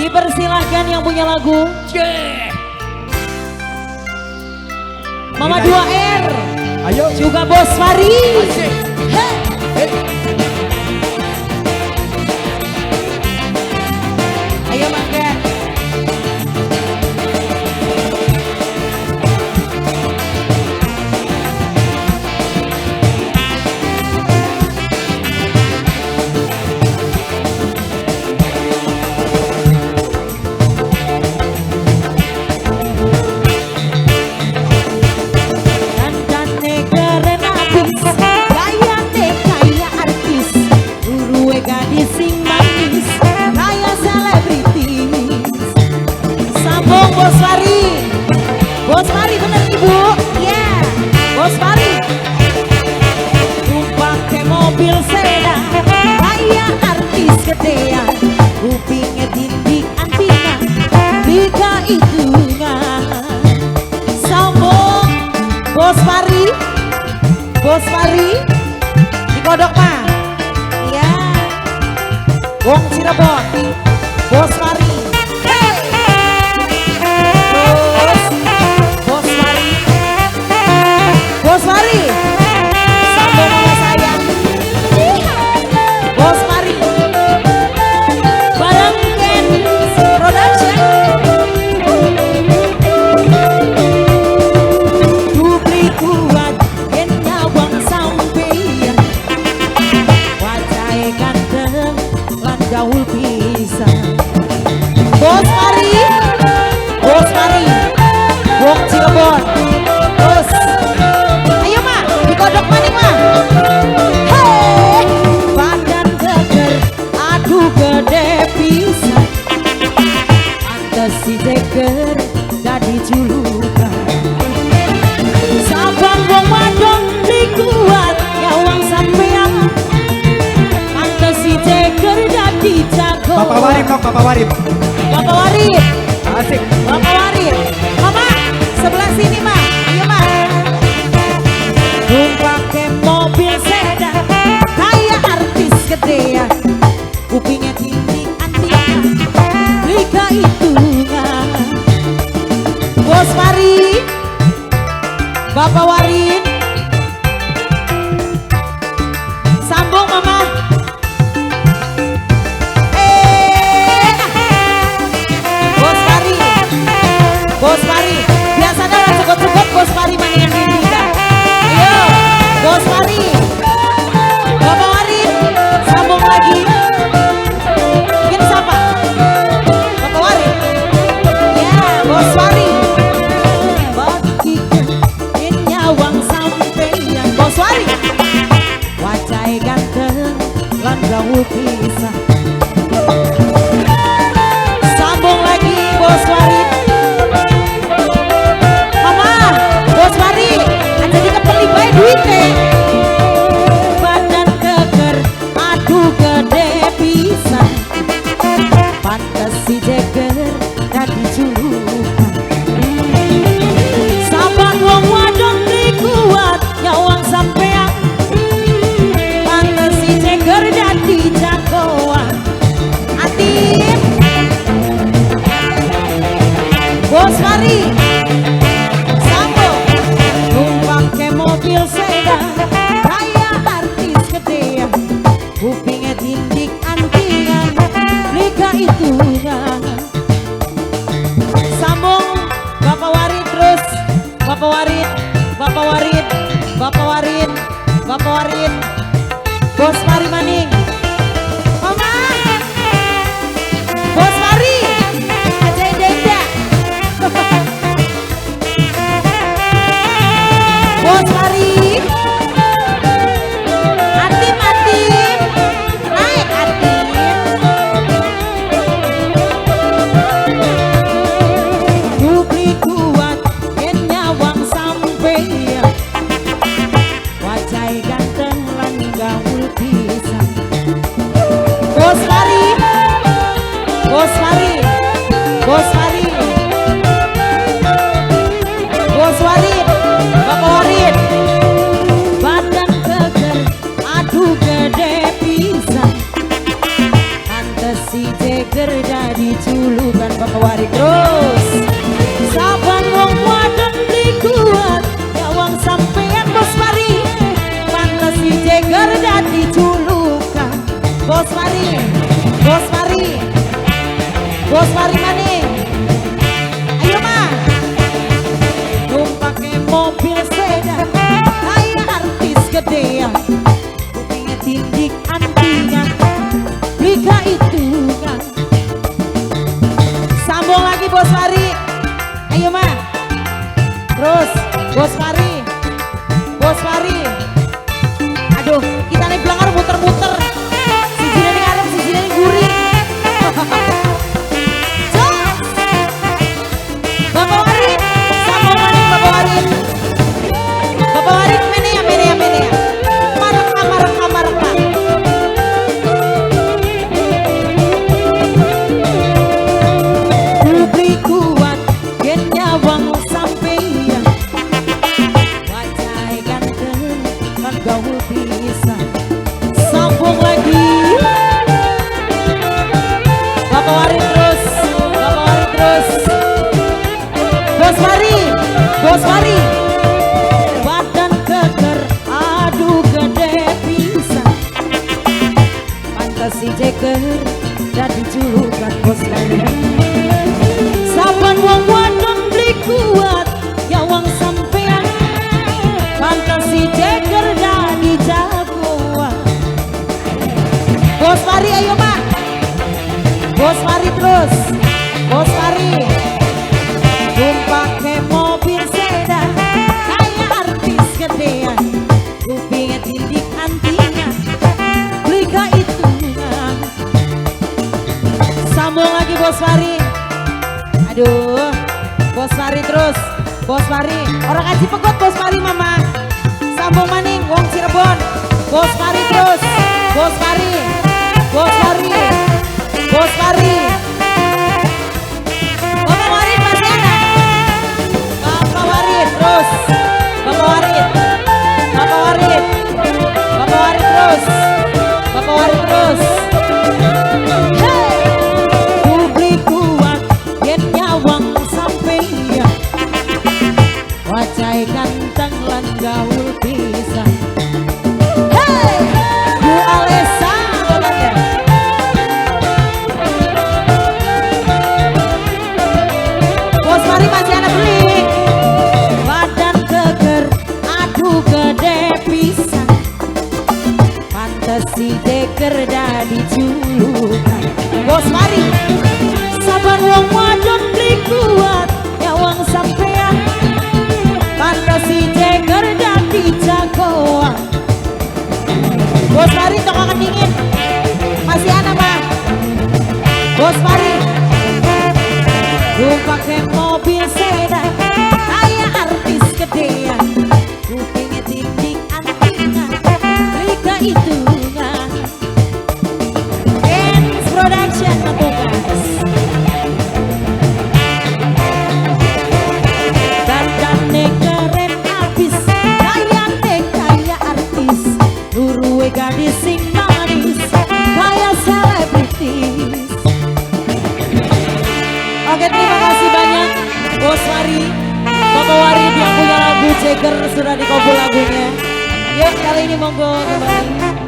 Dipersilahkan yang punya lagu. Yeah. Mama 2R. Ayo. Juga Bos Fari. Asik. Hey. Hey. Ayo mangga. Bos Fari, Bos Fari bener ibu, ya, yeah. Bos Fari. Numpak ke mobil sedan, kayak artis gedean, kupingnya tindik antina, tiga hitungan. Sambung, Bos Fari, Bos Fari, dikodok mah, ya, yeah. Wong Cirebon, Bos Fari. Bos Fari, sambung mama sayang. Bos Fari, bareng Ken Production. Dupli kuat, yen nyawang sampeyan, wajahe ganteng lan gaul pisan. Bos Fari, Bos Fari, wong Cirebon. Terus. Kodok maning mah. Hei, badan geger, aduh gede pisan. Pantes si jeger dadi julukan. Saban wong wadon kuat nyawang sampean. Pantes si jeger dadi jago. Bapak Warip dong, Bapak Warip. Bapak Warip. Asik. Bapak Warip. Mama, sebelah sini, Ma. Ayo, Ma. Pakai mobil sedan, kayak artis gedean, kupingnya tindik antikan, liga hitungan. Bos Fari, Bapak Warin, sambung Mama. Bos Fari, Bos Fari, biasanya lah cukup-cukup Bos Fari maningan tindikan. Ayo, Bos Fari, Bapak Warin, sambung lagi. Mungkin siapa? Bapak Warin. Ya, Bos Fari. Bagikan nyawang sampeyan Bos Fari. Wajahe ganteng lan gaul pisan. Sambung lagi Bos Warin. Mama, Bos Fari, jadi kepeli bae duite. Badan keker, aduh gede pisan. Pantes si jeger dadi julukan. Saban wong wadon kuat nyawang sampean. Pantes si jeger dadi jagoan. Atim, Bos Fari, mobil sedan, kayak artis gedean, kupingnya tindik antingan, liga hitungan. Sambung Bapak Warin terus, Bapak Warin, Bapak Warin, Bapak Warin, Bapak Warin, Bos Fari maning. Mama, Bos Fari, aja indah-indah. Bos Fari, atim atim, naik atim. Dupli kuat, yen nyawang sampeyan, wajahe ganteng lan gaul pisan. Bos Fari, Bos Fari, Bos Fari, Bos Warin, Bapak Warin. Badan keker, aduh gede pisan. Pantes si jeger dadi dadi julukan Bapak Warid terus. Saban wong wadon beli kuat ya wong sampean Bos Wari, pantes si Jeger dadi julukan Bos Wari. Bos Wari, Bos Wari maning. Ayo mah, numpake mobil sedan kayak artis gedean, kupingnya tindik antingan, beli hitungan. Sambung lagi Bos Wari. Ayo mah, terus Bos Wari, Bos Wari. Aduh, kita nih belakang muter-muter. Sijine ning ngarep, sijine ning guri. Bapak Wari, sambung maning Bapak Wari. Bapak Wari mene ya, mene ya, mene ya. Mareka, mareka, mareka. Publik kuat yen nyawang sampeyan, wajahe ganteng kan gaul pisan. Sambung lagi Bapak Wari terus, Bapak Wari terus. Bos Wari, Bos Wari. Badan keker, aduh gede pisan, pantes si Jeger dadi julukan Bos Wari. Saban wong wadon beli kuat ya wong sampean, pantes si Jeger dadi jagoan. Bos Wari ayo mak, Bos Wari terus, Bos Wari. Numpake mobil sedan kayak artis gedean, kupingnya tindik antingan, beli hitungan. Sambung lagi Bos Wari. Aduh, Bos Wari terus, Bos Wari. Orang kaji pegot Bos Wari mama. Sambung maning wong Cirebon. Bos Wari terus, Bos Wari, Bos Wari, Bos Wari. Bapak Wari masih ada. Bapak Wari terus, Bapak Wari, Bapak Wari, Bapak Wari terus, Bapak Wari terus. Hey, publik kuat yen nyawang sampeyan, wajahe ganteng lan gaul pisan. Hey, Bu Alesa ya. Bos Wari masih ada beli. Badan keker, aduh gede pisan, pantes si Jeger dadi julukan Bos Wari. Saban wong wadon beli kuat ya wong sampean, pantes si Jeger dadi jagoan. Bos Wari tong dingin, masih ana mah. Bos Wari numpake mobil sedan kayak artis gedean, kupingnya tindik antingan, beli hitungan. Dance Production petugas. Dandane keren abis, kayane kayak artis, luruwe gadis sing manis kayak selebritis. Oke, terima kasih banyak Bos Wari, Bapak Wari yang punya lagu Jeger sudah dikabul lagunya. Yuk kali ini monggo kembali.